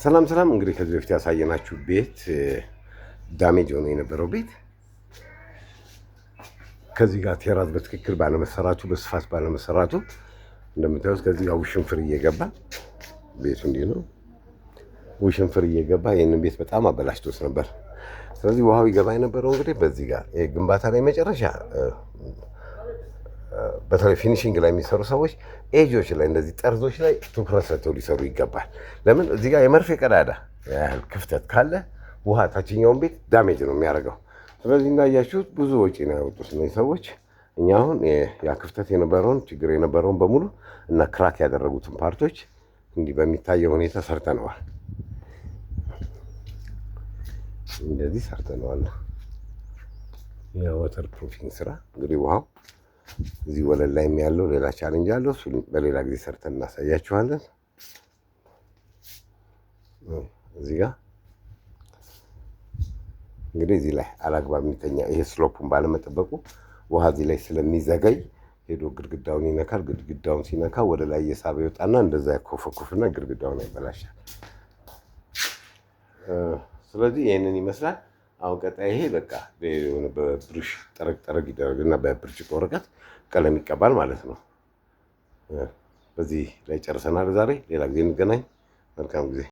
ሰላም ሰላም። እንግዲህ ከዚህ በፊት ያሳየናችሁ ቤት damage ሆኖ የነበረው ቤት ከዚህ ጋር terrace በትክክል ባለመሰራቱ፣ በስፋት ባለመሰራቱ እንደምታዩት ከዚህ ጋር ውሽንፍር እየገባ፣ ቤቱ እንዲህ ነው። ውሽንፍር እየገባ ይህንን ቤት በጣም አበላሽቶት ነበር። ስለዚህ ውሃው ይገባ የነበረው እንግዲህ በዚህ ጋር ግንባታ ላይ መጨረሻ በተለይ finishing ላይ የሚሰሩ ሰዎች edge ኦች ላይ፣ እንደዚህ ጠርዞች ላይ ትኩረት ሰጥተው ሊሰሩ ይገባል። ለምን እዚህ ጋር የመርፌ ቀዳዳ ያህል ክፍተት ካለ ውሃ ታችኛውን ቤት damage ነው የሚያደርገው። ስለዚህ እንዳያችሁት ብዙ ወጪ ነው ያወጡት እነዚህ ሰዎች። እኛ አሁን ያ ክፍተት የነበረውን፣ ችግር የነበረውን በሙሉ እና crack ያደረጉትን part ኦች እንዲህ በሚታየው ሁኔታ ሰርተነዋል። እንደዚህ ሰርተነዋል። የ waterproofing ስራ እንግዲህ ውሃው እዚህ ወለል ላይም ያለው ሌላ challenge አለው። እሱን በሌላ ጊዜ ሰርተን እናሳያችኋለን። እዚህ ጋር እንግዲህ እዚህ ላይ አላግባብ የሚተኛ ይሄ slope ኡን ባለመጠበቁ ውሃ እዚህ ላይ ስለሚዘገይ ሄዶ ግድግዳውን ይነካል። ግድግዳውን ሲነካ ወደ ላይ እየሳበ ይወጣና እንደዛ ያኮፈኩፍና ግድግዳውን ያበላሻል። ስለዚህ ይህንን ይመስላል። አሁን ቀጣይ ይሄ በቃ የሆነ በ brush ጠረግ ጠረግ ይደረግና በብርጭቆ ወረቀት ቀለም ይቀባል ማለት ነው። በዚህ ላይ ጨርሰናል ዛሬ። ሌላ ጊዜ እንገናኝ። መልካም ጊዜ።